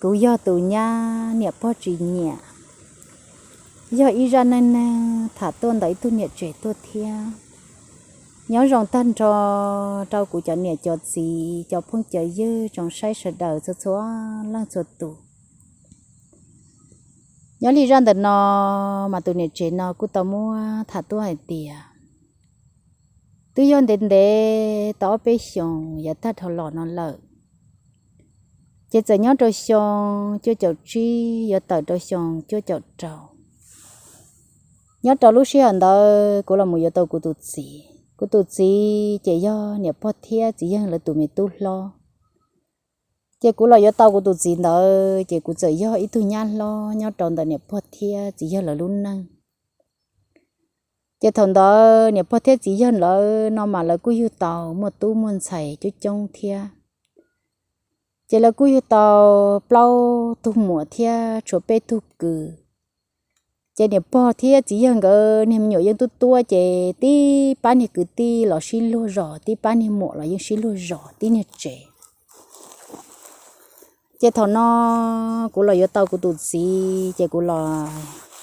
Kuv yog tus nyab niam pog tsis nyiam, yog ib zaj neej neeg tham tuaj ntawm ib tug niam tsev tuaj thiab. Nyob zoo tag nrho rau kuv cov niam cov txiv, cov phooj cov ywg tsoom saib sawv daws txhua txhua leej txhua tus. Nyob li zaj ntawm no mas tus niam tsev no kuj tau muab tham tuaj hais tias twb yog ntev ntev tau ob peb xyoos yav tag dhau los no lawm, ces txawm nyob rau xyoo cuaj caum tsib yuav tawm rau xyoo cuaj caum rau. Nyob rau lub sij hawm ntawd kuv los mus yuav tau kuv tus txiv. Kuv tus txiv ces yog niam pog thiab txiv yawg lawv tus me tub hlob. Ces kuv los yuav tau kuv tus txiv ntawd ces kuv txawm yog ib tug nyab hlob nyob rau ntawm niam pog thiab txiv yawg lawv lub neej. Ces thaum ntawd niam pog thiab txiv yawg lawv no mas lawv kuj yug tau muaj tub muaj ntxhais coob coob thiab. Ces lawv kuj yug tau plaub tug muam thiab tshuav peb tug kwv. Ces niam pog thiab txiv yawg nkawd niag me nyuam yeej tub tuab ces tib pab niag kwv tij los sib luag zos, tib pab niag muam los yeej sib luag zos tib niag tsev. Ces thaum no kuv los yuav tau kuv tus txiv ces kuv los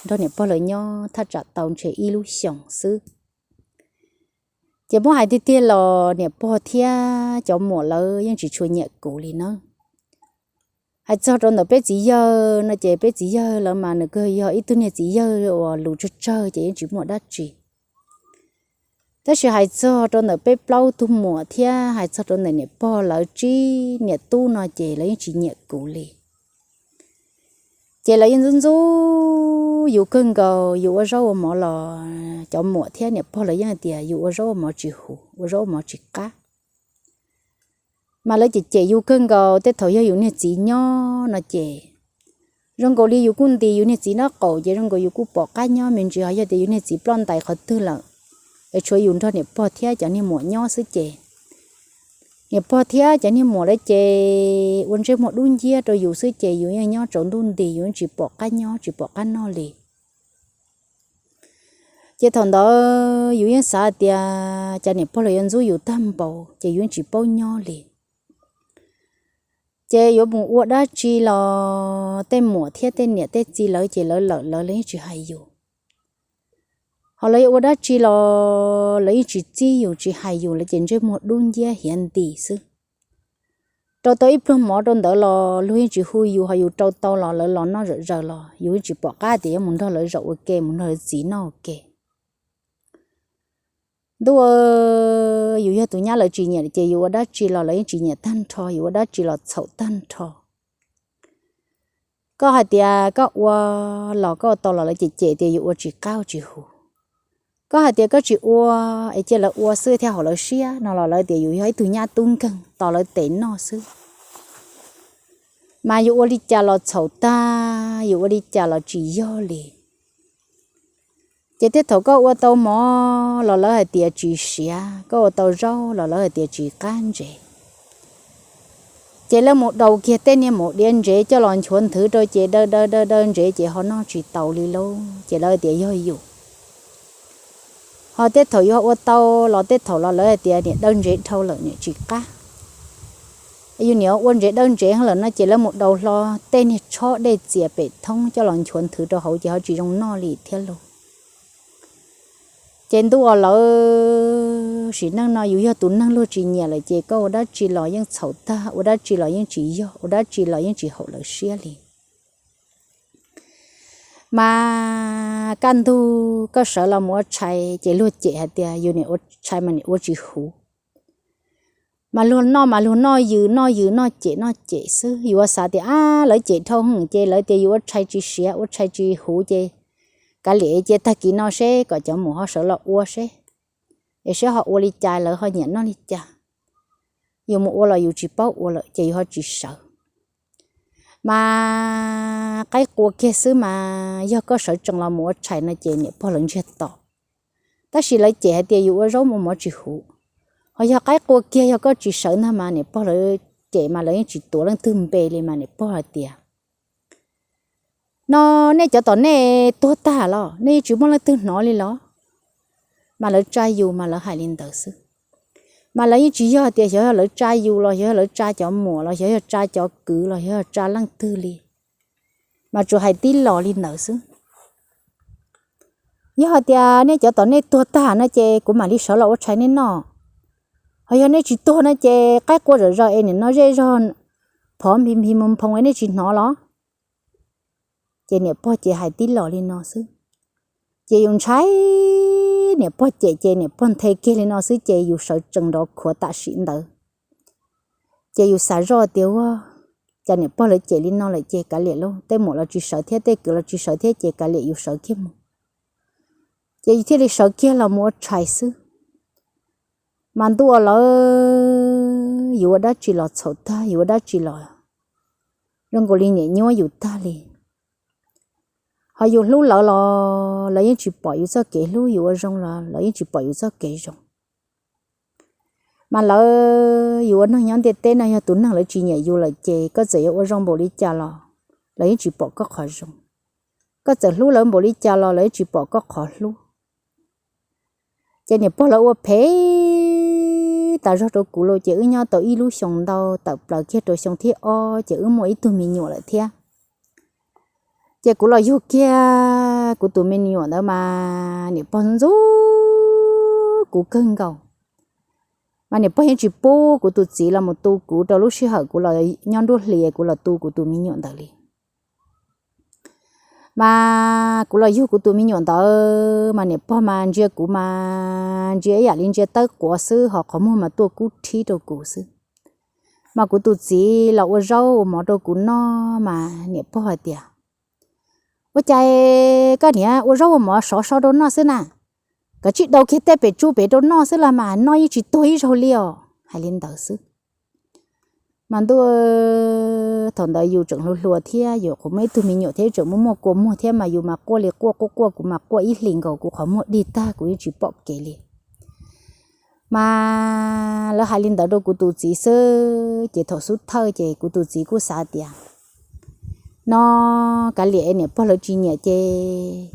nrog niam pog lawv nyob thaj tsam tau ntshe ib lub xyoos xwb. Ces muab hais tiag tiag los niam pog thiab cov muam lawv yeej tsis tshua nyiam kuv li na. Hais txog rau ntawm peb txiv yawg no ces peb txiv yawg lawv mas nws kuj yog ib tug niag txiv yawg uas lus tsawg tsawg ces yeej tsis muaj dab tsi. Tab sis hais txog rau ntawm peb plaub tug muam thiab hais txog rau ntawm niam pog lawv tsib niam tub no ces lawv yeej tsis nyiam kuv li. Ces lawv yeej ntxub ntxub yus kawg nkaus, yus ua zaub ua mov los cov muam thiab niam pog lawv yeej hais tias yus ua zaub ua mov tsis huv, ua zaub ua mov tsis qab. Mas lawv cem cem yus kawg nkaus, tej thaum yog yus niag txiv nyob no ces zoo nkaus li yus kuj ntis yus niag txiv nraub qaum ces zoo nkaus yus kuj pom qab nyob me ntsis, ho yog tias yus niag txiv ploj ntais qhov twg lawm es tshuav yus nrog niam pog thiab cov niag muam nyob xwb ces niam pog thiab cov niag muam lawv ces ua ntsej muag dub nciab rau yus xwb ces yus yeej nyob tsaus ntuj nti, yus yeej tsis pom qab nyob tsis pom qab noj li. Ces thaum ntawd yus yeej xav tias cas niam pog lawv yuav ntxub yus tag npaum ces yus yeej tsis paub nyob li. Ces yuav mus ua dab tsi los tej muam thiab tej niam tej txiv lawv ces lawv lawm lawv, lawv yeej tsis hais yus. Ho lawv yuav ua dab tsi los lawv yeej tsis txib yus tsis hais yus, lawv ces ntsej muag dub nciab hiav nti xwb. Rau tau ib pluag mov rau ntawd los luag yeej tsis hu yus, ho yus rau tau los lawv los noj zom zaws los yus yeej tsis pom qab tias yuav mus nrog lawv zaum ua ke, mus nrog lawv txiv noj ua ke. Ntuj, yus yog tus nyab lawv tsis nyiam ces yus ua dab tsi los lawv yeej tsis nyiam tag nrho, yus ua dab tsi los txhaum tag nrho. Koj hais tias koj ua los koj ua tau los lawv cem cem tias yus ua tsis qab tsis huv. Koj hais tias koj tsis ua es cia lawv ua xwb thiaj haum lawv siab no los lawv tias yus yog ib tug nyab tub nkeeg tos lawv tes noj xwb. Mas yus ua li cas los txhaum tag, yus ua li cas los tsis yog li. Ces tej thaum koj ua tau mov los lawv hais tias tsis siav, koj ua tau zaub los lawv hais tias tsis qab ntsev. Ces lawv mus daus kiag tej niag maum diav ntsev coj los nchuav nthwv rau ces daw daw daw daw ntsev ces ho noj tsis taus li lauj, ces lawv hais tias yog yus. Ho tej thaum yus ua tau los tej thaum los lawv hais tias niam daw ntsev dhau lawm niam tsis qab. Yus niam ua ntsev daw ntsev lawm no ces lawv mus daus hlo tej niag tshob dej txias pem thoob coj los nchuav nthwv rau hauv ces ho tsis zoo noj li thiab lauj. Ces ntuj aw, lawv sim neej no yus yog tus neeg luag tsis nyiam lawm ces koj ua dab tsi los yeej txhaum tag, ua dab tsi los yeej tsis yog, ua dab tsi los yeej tsis haum lawv siab li. Mas kaj ntug koj sawv los mus ua tshais ces luag cem hais tias yus niam ua tshais mas niam ua tsis huv. Mas luag noj mas luag noj yws noj yws noj cem noj cem xwb, yus ua xav tias ab lawv cem dhau hwv ces lawv tias yus ua tshais tsis siav ua tshais tsis huv ces kav liam cia tag kis no seb kom cov muam ho sawv los ua seb, es seb ho ua li cas lawv ho nyiam noj li cas. Yus mus ua los yus tsis paub ua lawm ces yus ho tsis sawv. Mas qaib qua kiag xwb mas yog koj sawv tsees los mus ua tshais no ces niam pog lawv ntsiag to. Tab sis lawv cem hais tias yus ua zaub ua mov tsis huv. Ho yog qaib qua kiag yog koj tsis sawv ntag mas niam pog lawv cem mas lawv yeej tsis tuav leej twg npe li mas niam pog hais tias no nej cov tom nej tuag tag los nej yeej tsis muaj leej twg hnov li los? Mas lawv tsa yus mas lawv hais li ntawd xwb. Mas lawv yeej tsis yog tias xyov yog lawv tsa yus los xyov yog lawv tsa cov muam los xyov yog tsa cov kwv los xyov yog tsa leej twg li, mas tsuas hais tib los li ntawd xwb. Yog hais tias nej cov tom nej tuag tag no ces kuv mam li sawv los ua tshais nej noj, ho yog nej tsis tuag no ces qaib qua zom zaws es nim no zej zog phov nphi nphi mus nphoo es nej tsis hnov los? Ces niam pog ces hais tib los li no xwb. Ces yus ntshai niam pog cem ces niam pog nthe kiag li no xwb ces yus sawv tsees nrov khuav tam sim ntawd. Ces yus xav zoj tias ua cas niam pog lawv cem li no lawm ces kav liam lauj, tej muam los tsis sawv thiab tej kwv los tsis sawv thiab ces kav liam yus sawv kiag mus. Ces yus thiaj li sawv kiag los mus ua tshais xwb. Mas ntuj ua lawv, yus ua dab tsi los txhaum tag, yus ua dab tsi los zoo nkaus li niam nyuab yus tag li. Ho yus hlub lawv los lawv yeej tsis pom yus txoj kev hlub, yus ua zoo los lawv yeej tsis pom yus txoj kev zoo. Mas lawv, yus ua neeg nyob ntiaj teb no yog tus neeg lawv tsis nyiam yus lawm ces koj txawm yuav ua zoo npaum li cas los lawv yeej tsis pom koj qhov zoo. Koj txawm hlub lawv npaum li cas los lawv yeej tsis pom koj qhov hlub. Ces niam pog lawv ua phem tas zog rau kuv los ces wb nyob tau ib lub xyoo ntau, tawm plaws kiag rau xyoo thib ob ces wb muaj ib tug me nyuam lawm thiab. Ces kuv los yug kiag kuv tus me nyuam ntawd mas niam pog ntxub kuv kawg nkaus. Mas niam pog yeej tsis pub kuv tus txiv los mus tu kuv rau lub sij hawm kuv los nyob nruab hlis kuv los tu kuv tus me nyuam ntawd li. Mas kuv los yug kuv tus me nyuam ntawd mas niam pog mas ntsia kuv mas ntsia ib yam li ntsia tawb quav xwb, ho qhov muag mas tuaj kub rhib rau kuv xwb. Mas kuv tus txiv los ua zaub ua mov rau kuv noj mas niam pog hais tias, ua cas koj niam ua zaub ua mov sov so rau noj xwb na? Koj tsis dau kiag tej pem tsuj pem rau noj xwb los mas noj yeej tsis tuag ib zaug li os. Hais li ntawd xwb. Mas ntuj, thaum ntawd yus tseem hluas hluas thiab yus qhuav muaj ib tug me nyuam thiab tseem muaj muaj kua muag thiab mas yus mas quaj li quaj quaj quaj, kuv mas quaj ib hlis nkaus kuv qhov muag dig tag kuv yeej tsis pom kev li. Mas lawv hais li ntawd rau kuv tus txiv xwb ces thaum xub thawj ces kuv tus txiv kuj xav tias no kav liam niam pog lawv tsis nyiam ces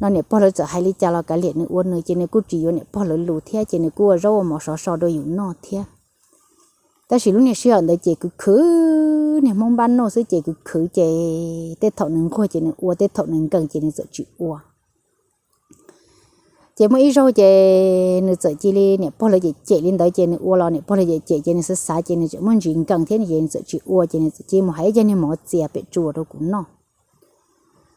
no niam pog lawv txawm hais li cas los kav liam nws ua nws ces nws kuj tsis yuav niam pog lawv lus thiab ces nws kuj ua zaub ua mov sov so rau yus noj thiab. Tab sis lub niag sij hawm ntawd ces kwv khwv, niag Hmoob npab noj xwb ces kwv khwv ces tej thaum nws nquag ces nws ua, tej thaum nws nkees ces nws txawm tsis ua. Ces muaj ib zaug ces nws txawm cia li niam pog lawv cem cem li ntawd ces nws ua los niam pog lawv cem cem ces nws xav xav ces nws txawm muaj ntsis nkees thiab ces nws txawm tsis ua ces nws txawm cia li mus hais ib cov niag mov txias pem tsuas rau kuv noj.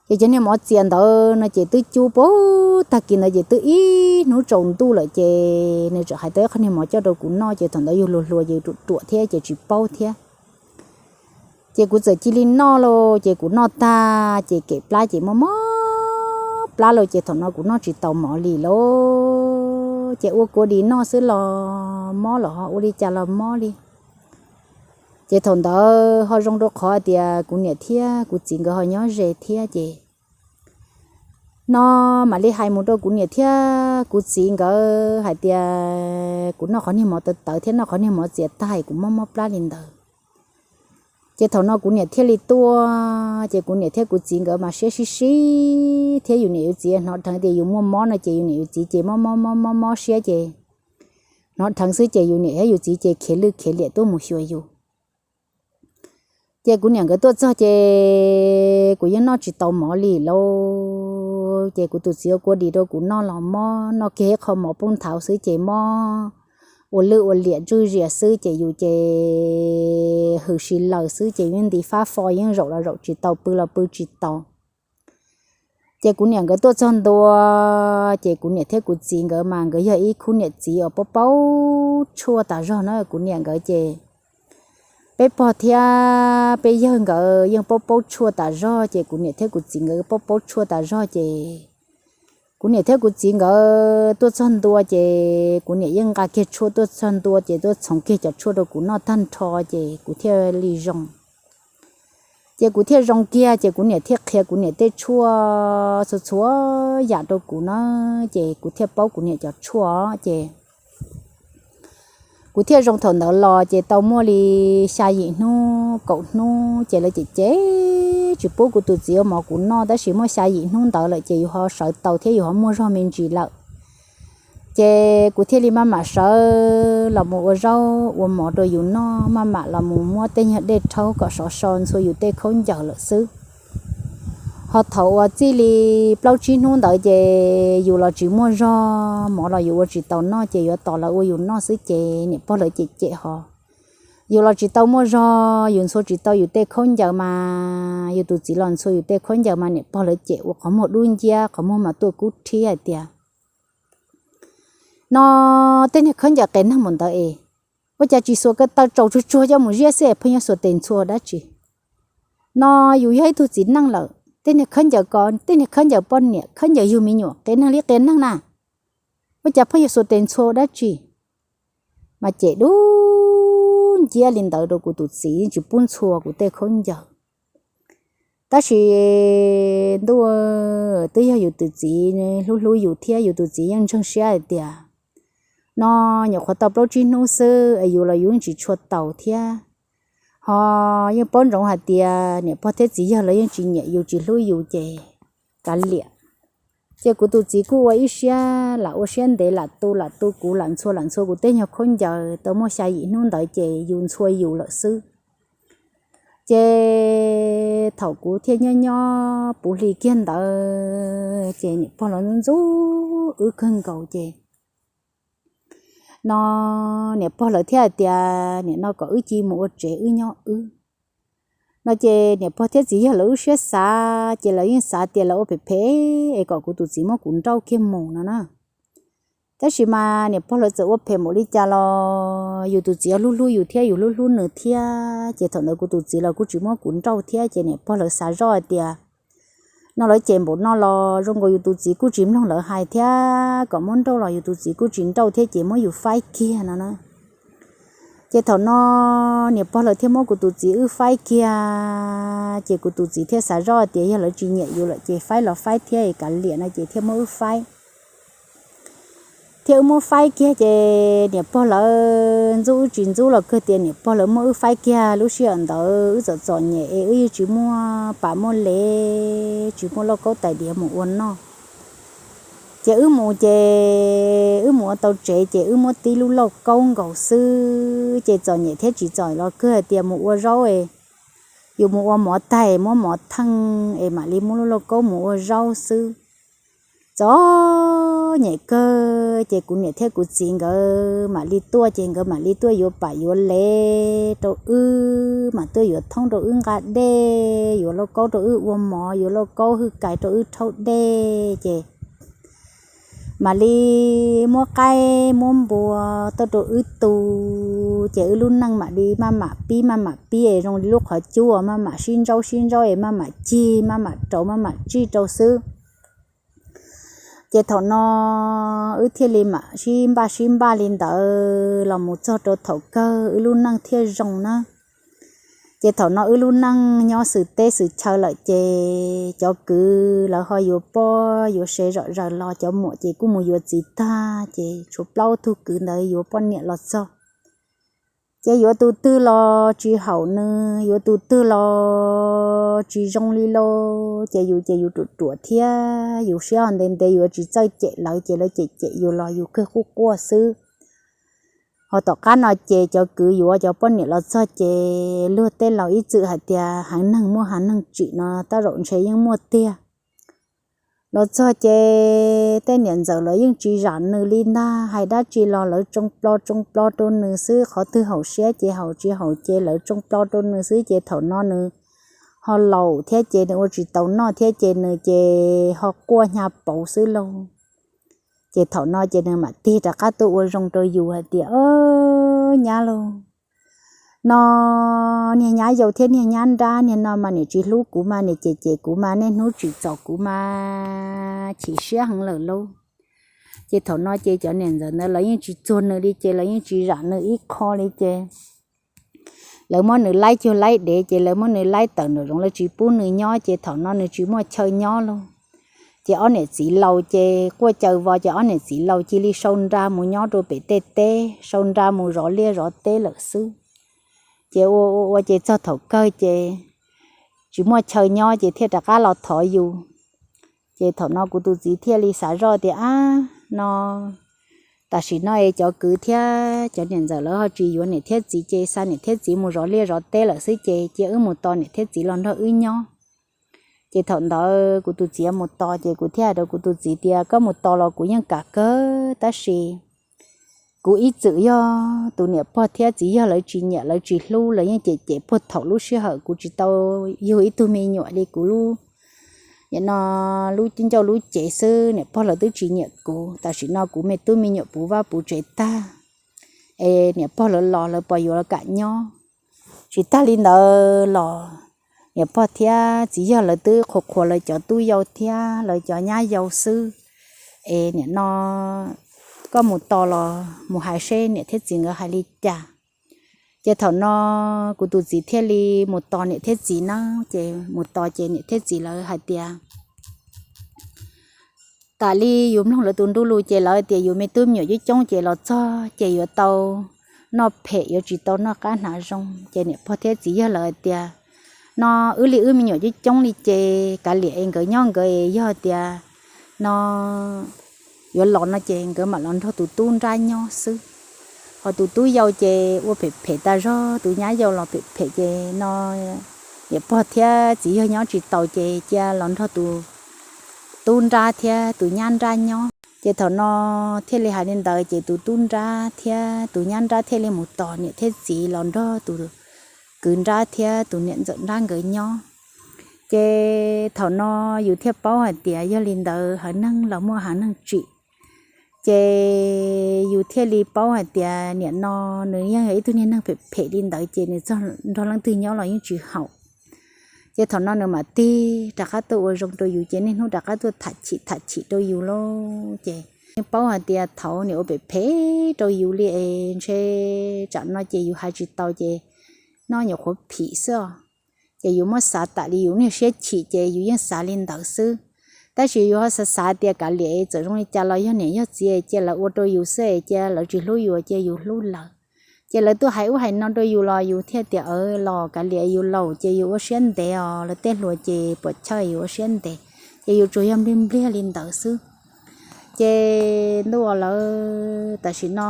Ces cov niag mov txias ntawd no ces twb cub puag tag kis ntawd ces twb ib hnub tsaus ntuj lawm ces nws txawm hais tau ib qho niag mov coj rau kuv noj ces thaum ntawd yus hluas hluas ces yus ruam ruam thiab ces tsis paub thiab. Ces kuv txawm cia li noj lauj, ces kuv noj tag ces kem plab ces mob mob plab lauj, ces thaum no kuv noj tsis tau mov li lauj. Ces ua kua dis noj xwb los mob los ho ua li cas los mob li. Ces thaum ntawd ho zoo rau qhov tias kuv niam thiab kuv txiv nkawd ho nyob ze thiab ces no mam li hais mus rau kuv niam thiab kuv txiv nkawd hais tias kuv noj qhov niag mov tawv tawv thiab noj qhov niag mov txias tag kuv mob mob plab li ntawd. Ces thaum no kuv niam thiaj li tuaj, ces kuv niam thiab kuv txiv nkawd mas siab sib sib thiab yus niam yus txiv hnov dheev tias yus muaj mob no ces yus niam yus txiv ces mob mob mob mob mob siab ces hnov dheev xwb ces yus niam thiab yus txiv ces khiav lwj khiav liam tuaj mus xyuas yus. Ces kuv niam nkawd tuaj txog ces kuv yeej noj tsis tau mov li lauj. Ces kuv tus txiv ua kua dis rau kuv noj los mob, noj kiag ib qho mov poob nthav xwb ces mob ua lwj ua liam ntswj zias xwb ces yus ces hws si laws xwb ces yeej nti fab fo yeej zaum los zaum tsis tau pw los pw tsis tau. Ces kuv niam nkawd tuaj txog ntua, ces kuv niam thiab kuv txiv nkawd mas nkawd yog ib khub niam txiv uas paub paub tshuaj tas zog na. Kuv niam nkawd ces peb pog thiab peb yawg nkawd yeej paub paub tshuaj tas zog ces kuv niam thiab kuv txiv nkawd paub paub tshuaj tas zog ces kuv niam thiab kuv txiv nkawd tuaj txog ntua ces kuv niam yeej nqa kiag tshuaj tuaj txog ntua ces tuaj txhoov kiag cov tshuaj rau kuv noj tag nrho ces kuv thiaj li zoo. Ces kuv thiaj zoo kiag ces kuv niam thiaj qhia kuv niam tej tshuaj txhua txhua yam rau kuv na, ces kuv thiaj paub kuv niam cov tshuaj ces kuv thiaj zoo thaum ntawd los ces tau muaj li xya yim hnub kaum hnub ces lawv cem cem tsis pub kuv tus txiv ua mov kuv noj tab sis muaj xya yim hnub ntawd lawm ces yus ho sawv tau thiab yus ho muaj zog me ntsis lawm. Ces kuv thiaj li maj mam sawv los mus ua zaub ua mov rau yus noj, maj mam los mus muab tej nyuag dej rhaub kom sov so ntxhua yus tej khaub ncaws lawm xwb. Ho thaum uas txij li plaub tsib hnub ntawd ces yus los tsis muaj zog, mov los yus ua tsis tau noj ces yuav tos lawv ua yus noj xwb ces niam pog lawv cem cem ho. Yus los tsis tau muaj zog, yus ntxhua tsis tau yus tej khaub ncaws mas, yus tus txiv los ntxhua yus tej khaub ncaws mas niam pog lawv cem ua qhov muag dub nciab, qhov muag mas tuaj kub rhib hais tias, no tej niag khaub ncaws qias neeg mus ntawd es, ua cas tsis xuas ko taw tsaus tsuag tsuag coj mus ziab xwb es pheej yuav xuas tes ntxhua dab tsi? No yus yog ib tug txiv neej lawm, tej niag khaub ncaws ko, tej niag khaub ncaws poj niam, khaub ncaws yug me nyuam qias neeg li qias neeg na, ua cas pheej yuav xuas tes ntxhua dab tsi? Mas cem dub nciab li ntawd rau kuv tus txiv, yeej tsis pub ntxhua kuv tej khaub ncaws. Tab sis ntuj, twb yog yus tus txiv hlub hlub yus thiab, yus tus txiv yeej ntseeg siab hais tias, no nyuam qhuav tau plaub tsib hnub xwb es yus los yus yeej tsis tshua taus thiab. Ho yeej paub ntsoov hais tias niam pog thiab txiv yawg lawv yeej tsis nyiam yus tsis hlub yus ces kav liam. Ces kuv tus txiv kuj ua ib siab lam ua siab ntev lam tu lam tu kuv, lam ntxhua lam ntxhua kuv tej nyuag khaub ncaws, tau muaj xya yim hnub ntawd ces yus ntxhua yus lawm xwb. Ces thaum kuv thiaj nyob nyob puv hli kiag ntawd ces niam pog lawv ntxub ntxub wb kawg nkaus ces no niam pog lawv thiaj hais tias nim no kom wb cia mus ua tsev wb nyob wb. No ces niam pog thiab txiv yawg lawv lub siab xav ces lawv yeej xav tias lawv ua phem phem es kom kuv tus txiv muab kuv nrauj kiag mus no na. Tab sis mas niam pog lawv txawm ua phem npaum li cas los yus tus txiv hlub hlub yus thiab, yus hlub hlub nws thiab, ces thaum ntawd kuv tus txiv los kuj tsis muab kuv nrauj thiab. Ces niam pog lawv xav zoj hais tias, no lawv cem npaum no los zoo nkaus yus tus txiv kuj tsis mloog lawv hais thiab, kom muab nrauj los yus tus txiv kuj tsis nrauj thiab, ces muab yus faib kiag no na. Ces thaum no niam pog lawv thiaj muab kuv tus txiv wb faib kiag. Ces kuv tus txiv thiaj xav zoj tias yog lawv tsis nyiam yus lawm ces faib los faib thiab es kav liam no, ces thiaj muab wb faib. Thiab wb muab faib kiag ces niam pog lawv ntxub wb tsis ntxub los kawg tias niam pog lawv muab wb faib kiag. Lub sij hawm ntawd wb txom txom nyem es wb yeej tsis muaj pas muaj lev, tsis muaj lauj kaub tais diav mus ua noj. Ces wb mus ces wb mus ua tau tsev ces wb muab tib lub lauj kaub nkaus xwb. Ces txom nyem thiab tsis txom los kawg hais tias mus ua zaub es yus mus ua mov tag muab mov theej es mam li muab lub lauj kaub mus ua zaub xwb. Txom nyem kawg ces kuv niam thiab kuv txiv nkawd mam li tuaj, ces nkawd mam li tuaj yuav pam yuav lev rau wb, mam tuaj yuav thoob rau wb nqa dej, yuav lauj kaub rau wb ua mov, yuav lauj kaub hwj kais rau wb rhaub dej. Ces mam li muab qaib muab npua tuaj rau wb tu, ces wb lub neej mam li maj mam pib maj mam pib es zoo li lub qhov cub uas maj mam sib ntsaub sib ntsaub es maj mam cig maj mam rauv maj mam tsij rau xwb. Ces thaum no wb thiaj li mam sib npaj sib npaj li ntawd los mus txog rau thaum kawg wb lub neej thiaj zoo na. Ces thaum no wb lub neej nyob xwm teb xwm chaw lawm ces cov kwv lawv ho yuav poj yuav sev zom zaws los cov muam ces kuj mus yuav txiv tag, ces tshuav plaub tug kwv ntawd yuav poj niam los txog. Ces yuav tus twg los tsis haum nws, yuav tus twg los tsis zoo li los, ces yus ces yus ruam ruam thiab yus siab ho ntev ntev, yus tsis txawj cem lawv ces lawv cem cem yus los yus kawg quaj quaj xwb. Ho tom qab no ces cov kwv yuav cov poj niam los txog ces luag tej laus ib txwm hais tias heev neeg muaj heev neeg tsim no, tej zaum ntshe yeej muaj tiag. Los txog ces tej niam ntxawm los yeej tsis zam nws li ntag, hais dab tsi los lawv tsoo plo tsoo plo rau nws xwb, qhov twg haum siab ces haum, tsis haum ces lawv tsoo plo rau nws xwb. Ces thaum no nws ho laus thiab ces nws ua tsis tau noj thiab ces nws ces ho quaj hnyav pauv xwb lauj. Ces thaum no ces nws mam tig rov qab tuaj ua zoo rau yus hais tias, Nyab lauj, no niag nyab yau thiab niag nyab nrab niag no mas niam tsis hlub kuv mas niam cem cem kuv mas niaj hnub tsim txom kuv mas chim siab heev lawm lauj. Ces thaum no ces cov niam ntxawm ntawd lawv yeej tsis txuag nws li ces lawv yeej tsis zam nws ib qho li ces lawv muab nws laib cuag laib dev ces lawv muab nws laib tawm nraum zoov, lawv tsis pub nws nyob ces thaum no nws tsis muaj chaw nyob lauj. Ces ob niam txiv laus ces quaj caw vos ces ob niam txiv laus cia li sau nra mus nyob rau pem tej teb, sau nra mus zov liaj zov teb lawm xwb. Ces ua ua ua ces txog thaum kawg ces tsis muaj chaw nyob ces thiaj rov qab los thov yus. Ces thaum no kuv tus txiv thiaj li xav zoj tias, Ab, no tam sim no es cov kwv thiab cov niam ntxawm lawv ho tsis yuav niam thiab txiv ces xa niam thiab txiv mus zov liaj zov teb lawm xwb ces cia wb mus tos niam thiab txiv los nrog wb nyob. Ces thaum ntawd kuv tus txiv mus tos ces kuv thiaj hais rau kuv tus txiv tias koj mus tos los kuv yeej kam kawg tab sis kuv ib txwm yog tus niam pog thiab txiv yawg lawv tsis nyiam lawv tsis hlub lawv yeej cem cem puag thaum lub sij hawm kuv tsis tau yug ib tug me nyuam li kuv lub, nim no lub ncauj lub cev xwb niam pog lawv twb tsis nyiam kuv. Tam sim no kuv me tub me nyuam puv vaj puv tsev tag es niam pog lawv los lawv puas yuav kam nyob. Tsis tag li ntawd los niam pog thiab txiv yawg lawv twb qhuas qhuas lawv cov tub yau thiab lawv cov nyab yau xwb es nim no koj mus tos los mus hais seb niam thiab txiv nkawd hais li cas. Ces thaum no kuv tus txiv thiaj li mus tos niam thiab txiv na. Ces mus tos ces niam thiab txiv lawv hais tias tam li yus mloog lawv tus ntu lus ces lawv tias yus me tub me nyuam coob coob ces los txog ces yuav tau noj phem yuav tsis tau noj qab hnav zoo. Ces niam pog thiab txiv yawg lawv hais tias no wb li wb me nyuam coob coob li ces kav liam es nkawd nyob nkawd es yog tias no yuav los no ces nkawd mam los nrog tus tub nrab nyob xwb. Ho tus tub yau ces ua phem phem tas zog, tus nyab yau los phem phem ces no niam pog thiab txiv yawg nyob tsis taus ces cia los nrog tus tub nrab thiab tus nyab nrab nyob. Ces thaum no thiaj li hais li ntawd ces tus tub nrab thiab tus nyab nrab thiaj li mus tos niam thiab txiv los nrog tus kwv nrab thiab tus niam ntxawm nrab nkawd nyob. Ces thaum no yus thiaj paub hais tias yog li ntawd hav neeg los muaj hav neeg tsim. Ces yus thiaj li paub hais tias nim no nws yeej yog ib tug niag neeg phem phem li ntawd ces nws txog nrog leej twg nyob los yeej tsis haum. Ces thaum no nws mam tig rov qab tuaj ua zoo rau yus ces niaj hnub rov qab tuaj tham chim tham chim rau yus lauj. Ces yeej paub hais tias thaum niam ua phem phem rau yus li es ntshe tsam no ces yus hais tsis tau ces no nyuam qhuav phim xwb os. Ces yus muab xav tas li yus niag siab chim ces yus yeej xav li ntawd xwb. Tab sis yus ho xav xav tias kav liam txawm zoo li cas los yog niam yog txiv cia lawv ua rau yus xwb es cia lawv tsis hlub yus cia yus hlub lawv. Ces lawv tuaj hais ub hais no rau yus los yus thiaj tias los kav liam yus laus ces yus ua siab ntev os, lawv tej hluas ces puam chawj yus ua siab ntev. Ces yus tsuas yog npliag npliag li ntawd xwb. Ces ntuj lawv tam sim no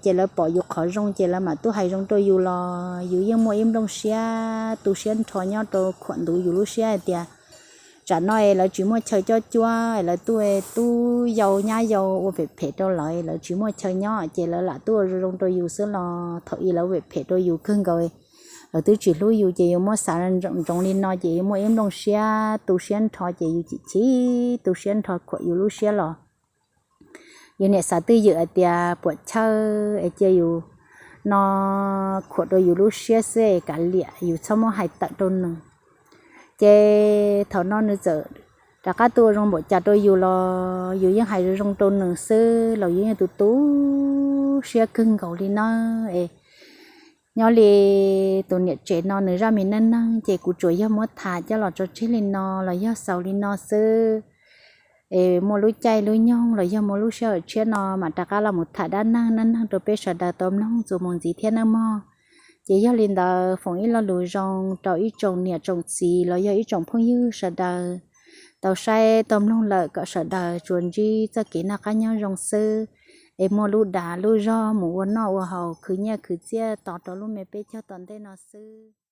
ces lawv pom yus qhov zoo ces lawv mam tuaj hais zoo rau yus los yus yeej muaj ib nplooj siab tu siab nrho nyob rau khuam ntuv yus lub siab hais tias tsam no es lawv tsis muaj chaw cob cuab es lawv tuaj tub yau nyab yau ua phem phem rau lawv, lawv tsis muaj chaw nyob ces lawv lam tuaj zoo rau yus xwb los thaum ub lawv ua phem phem rau yus kawg nkaus. Lawv twb tsis hlub yus ces yus muab xav ntsoov li no ces yus muaj ib nplooj siab tu siab nrho ces yus chim chim tu siab nrho khuam yus lub siab los yus niam xav twj ywm hais tias puam chawj es cia yus no khuam rau yus lub siab xwb es kav liam yus txhob muab hais tawm rau nws. Ces thaum no nws txawm rov qab tuaj ua zoo npaum cas rau yus los yus yeej hais zoo zoo rau nws xwb los yus yeej tu tu siab kawg nkaus li na. Es nyob li tus niam tsev no nws zaj me neej neeg ces kuv tsuas yog muab tham coj los tso tseg li no los yog xaus li no xwb. Es muaj lub caij lub nyoog los yog muaj lub sij hawm tshiab no mam rov qab los mus tham dab neeg neej neeg rau peb sawv daws tau mloog txuas mus ntxiv thiab nawb mog. Ces yog li ntawd foom ib lo lus zoo rau ib tsoom niam tsoom txiv los yog ib tsoom phooj ywg sawv daws tau saib tau mloog lawm kom sawv daws tsuas ntsib txoj kev noj qab nyob zoo xwb, es muaj lub dag lub zog mus ua noj ua haus khwv nyiaj khwv txiaj tos rau lub me peb caug tom ntej no xwb.